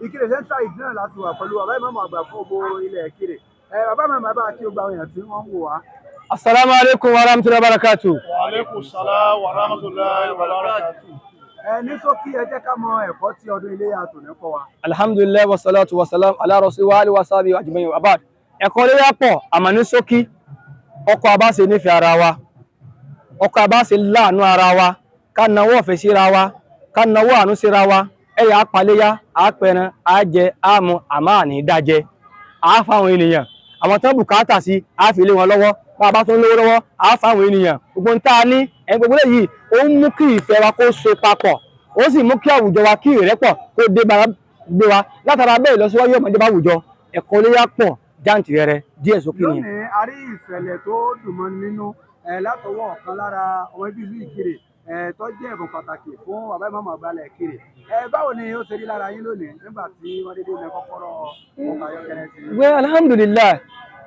Ìkirè Central ìdí náà láti wà pẹ̀lú bàbá ìmáàmù àgbà fún gbogbo ilẹ̀ Ìkirè. Bàbá ìmáàmù àgbà, kí gbogbo àwọn èèyàn tí wọ́n ń wò wá. Assalamu alaikum wa rahmatullahi wa barakatuh. Wa alaikum salam wa rahmatullahi wa barakatuh. Ní ṣókí, ẹ jẹ́ ká mọ ẹ̀kọ́ tí ọdún iléyá tòní kọ́ wa. Alhamdulillah wa salatu wa salam ala rasul wa alihi wa sahbihi ajma'in wa ba'd. Ẹ̀kọ́ iléyá pọ̀, àmọ́ ní ṣókí, ọkọ̀ abáṣe nífẹ̀ẹ́ ara wa, ọkọ̀ abáṣe láàánú ara wa, ká nawọ́ ọ̀fẹ́ síra wa, ká nawọ́ àánú síra wa. Ẹ̀yà apaléyá, àpẹran, àjẹ, àmú, àmọ́ àní dájẹ. Àá fáwọn ènìyàn, àwọn tán bùkátà sí, àá fi lé wọn lọ́wọ́. Bá a bá tó ń lówó lọ́wọ́, àá fáwọn ènìyàn. Gbogbo ń tá a ní ẹni gbogbo léyìí, ó ń mú kí ìfẹ́ wa kó so papọ̀, ó sì mú kí àwùjọ wa, kí ìrẹ́pọ̀ kó dé bá gbé wa. Látara bẹ́ẹ̀, ìlọsíwájú ọmọdé bá àwùjọ. Ẹ̀kọ́ iléyá pọ̀ jáǹtìrẹrẹ díẹ̀ sókè nìyẹn. Lónìí, a rí ìṣẹ̀lẹ̀ tó dùn mọ́ nínú látọwọ́ ọ̀kan lára ọmọ ibi ìlú Ìkirè tó jẹ́ ẹ̀bùn pàtàkì fún bàbá ìmáàmù àgbà ilẹ̀ Ìkirè. Báwo ni ó ṣe rí lára yín lónìí nígbà tí wọ́n dédé lẹ kọ́kọ́rọ́ ọkọ̀ ayọ́kẹ́lẹ́ sí i? Wẹ́, alhamdulillah,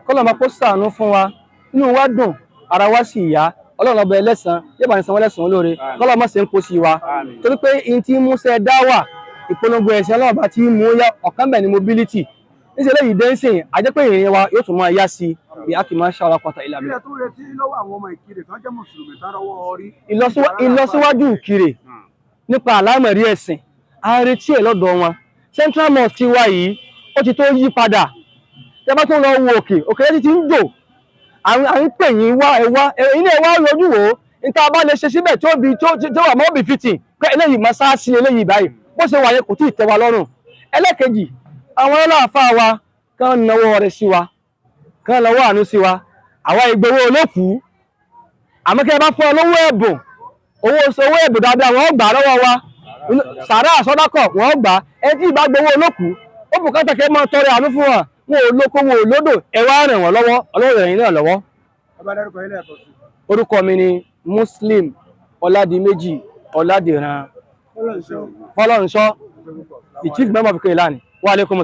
kọ́lọ̀ máa kó ṣàánú fún wa. Inú wa dùn, ara wa sì yá. Ọlọ́run ọba ẹlẹ́san yóò bá ní sanwó lẹ́san olóore. Kọ́lọ̀ má ṣe ń kó sí wa, torí pé in tí múṣẹ́ dá wà, ìpolongo ẹ̀sìn Ọlọ́run bá ti mú yá ọ̀kan bẹ̀ ní mobility níṣẹ́ lẹ́yìn dẹ́nsìn, àjẹ́ pé ìrìn wa yóò tún máa yá sí i bí a kì í máa ṣàrà pàtàkì ìlànà. Kílẹ̀ tó retí lọ́wọ́ àwọn ọmọ Ìkirè tó jẹ́ mùsùlùmí tó rọwọ́ orí? Ìlọsíwájú Ìkirè nípa àlámọ̀rí ẹ̀sìn, a ń retí ẹ̀ lọ́dọ̀ wọn. Central Mosque ti wá yìí, ó ti tó yí padà. Tẹ́ bá tún lọ wo òkè òkè yẹn ti ń jò, à ń pè yín wá, ẹ wá, ẹ̀yin náà wá yọjú wò ó. Níta bá lè ṣe síbẹ̀ tí ó bi tó wà mọ́ bí fìtì pé eléyìí mọ́sáàsì, eléyìí báyìí bó ṣe wà yẹn kò tí ì tẹ́ wa lọ́rùn. Ẹlẹ́kejì, àwọn ọlọ́àfáà wa kàn náwó rẹ̀ sí wa, kàn lọ́wọ́ àánú sí wa. Àwa ìgbowó olókùú, àmọ́ kí ẹ bá fún ọ lówó ẹ̀bùn, owó owó ẹ̀bùn dáadáa, wọ́n gbà lọ́wọ́ wa. Sàrà àsọdákọ̀ wọ́n gbà. Ẹ tí ì bá gbowó olókùú, ó bùkátà kẹ́ máa tọrẹ àánú fún wa. Wọn ò lóko, wọn ò lódò, ẹ wá ràn wọ́n lọ́wọ́. Ọlọ́run rẹ̀ yín náà lọ́wọ́. Ẹ bá dárúkọ ilé ẹ̀kọ́ sí. Orúkọ mi ni Muslim Ọládìméjì Ọládìran Fọlọ́runṣọ́, the chief member of Ìkirè Land. Wa alaikum.